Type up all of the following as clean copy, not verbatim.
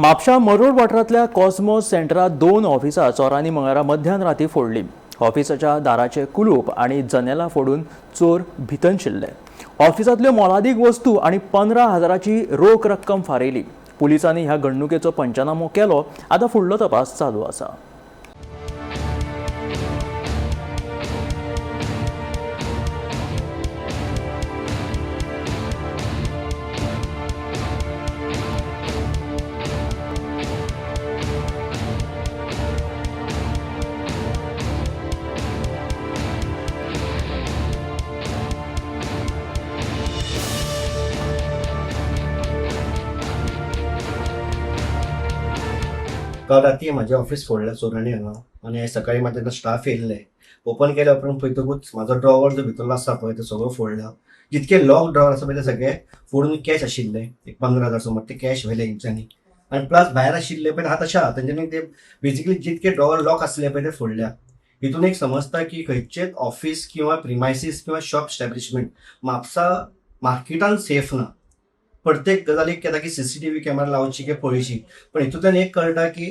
म्हापशा मरोड वाठारांतल्या कॉस्मोस सेंटरात दोन ऑफिसां चोरांनी मंगळारा मध्यान राती फोडली. ऑफिसाच्या दाराचे कुलूप आनी जनेलां फोडून चोर भितर शिरले. ऑफिसांतल्यो मोलादीक वस्तू आनी 15,000ची रोख रक्कम फारयली. पुलिसांनी ह्या घडणुकेचो पंचनामो केलो. आतां फुडलो तपास चालू आसा. काल राती म्हाजें ऑफिस फोडलें चोरांनी हांगा आनी आयज सकाळी म्हाजे तेन्ना स्टाफ येयल्ले. ओपन केल्या उपरांत पळयतकूच म्हाजो ड्रॉवर जो भितरलो आसा पळय तो सगळो फोडला. जितके लॉक ड्रॉवर आसा पळय ते सगळे फोडून कॅश आशिल्ले एक 15,000 सुमार ते कॅश व्हेले तेंच्यांनी. आनी प्लस भायर आशिल्ले पळय आहा तशें आहा तेंच्यांनी ते बेजिकली जितके ड्रॉवर लॉक आसले पळय ते फोडल्या. हितून एक समजता की खंयचेच ऑफिस किंवा प्रिमायसीस किंवा शॉप स्टॅब्लिशमेंट म्हापसा मार्केटान सेफ ना. प्रत्येक गजालीक येता की सीसीटीव्ही कॅमेरा लावची की पळयची, पण हितूंतल्यान एक कळटा की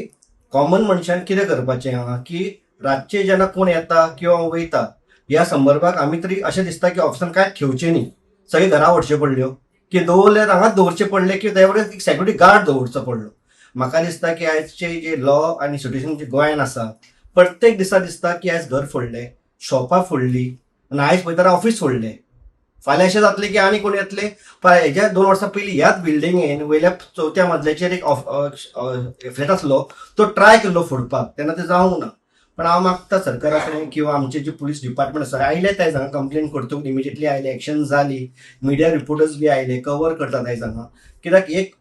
कॉमन मनशान कितें करपाचें आहा की रातचे जेन्ना कोण येता किंवा वयता ह्या संदर्भात आमी तरी अशें दिसता की ऑफिसान कांय ठेवचें न्ही, सगळे घरा व्हरचे पडल्यो की दवरल्यार हांगाच दवरचे पडले की त्या बरोबर एक सेक्युरिटी गार्ड दवरचो पडलो. म्हाका दिसता की आयचे जे लॉ आनी सिट्युएशन जे गोंयान आसा प्रत्येक दिसा दिसता की आयज घर फोडलें, शॉपां फोडली आनी आयज पळयता ऑफिस फोडलें. फाल्यां अशें जातलें की आनी कोण येतले. हेज्या 2 वर्सां पयलीं ह्याच बिल्डिंगेन वयल्या चवथ्या मजल्याचेर एक फ्लॅट आसलो तो ट्राय केल्लो फोडपाक, तेन्ना तें जावंक ना. पण हांव मागता सरकारा कडेन किंवा आमचे जे पुलीस डिपार्टमेंट आसा आयले ते हांगा कंप्लेन करतकूच इमिजिएटली आयले, एक्शन जाली, मिडिया रिपोर्टर्स बी आयले, कवर करतात आयज हांगा. कित्याक एक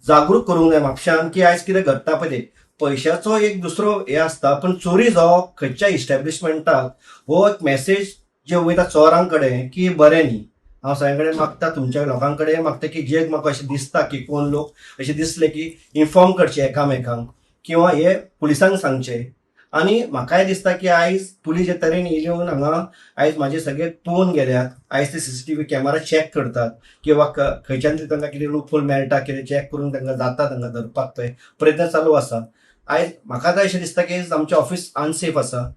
जागरूक करूंक जाय म्हापशान की आयज कितें घडटा पळय तें पयशाचो एक दुसरो हें आसता, पण चोरी जावप खंयच्या इस्टॅब्लिशमेंटाक हो एक मॅसेज जे वयता चोरां कडेन की बरें न्ही. हांव सगळ्यां कडेन मागता, तुमच्या लोकां कडेन मागता की जे म्हाका अशें दिसता की कोण लोक अशें दिसले की इन्फॉर्म करचे एकामेकांक किंवा हे पुलिसांक सांगचे. आनी म्हाकाय दिसता की आयज पुलीस जे तरेन येवन हांगा आयज म्हाजे सगळे पळोवन गेल्यात, आयज ते सीसीटीव्ही कॅमेरा चॅक करतात किंवा खंयच्यान तरी तांकां कितें लूपहोल मेळटा कितें चॅक करून तांकां जाता तांकां धरपाक थंय प्रयत्न चालू आसा. आयज म्हाका तर अशें दिसता की आमचें ऑफिस अनसेफ आसा.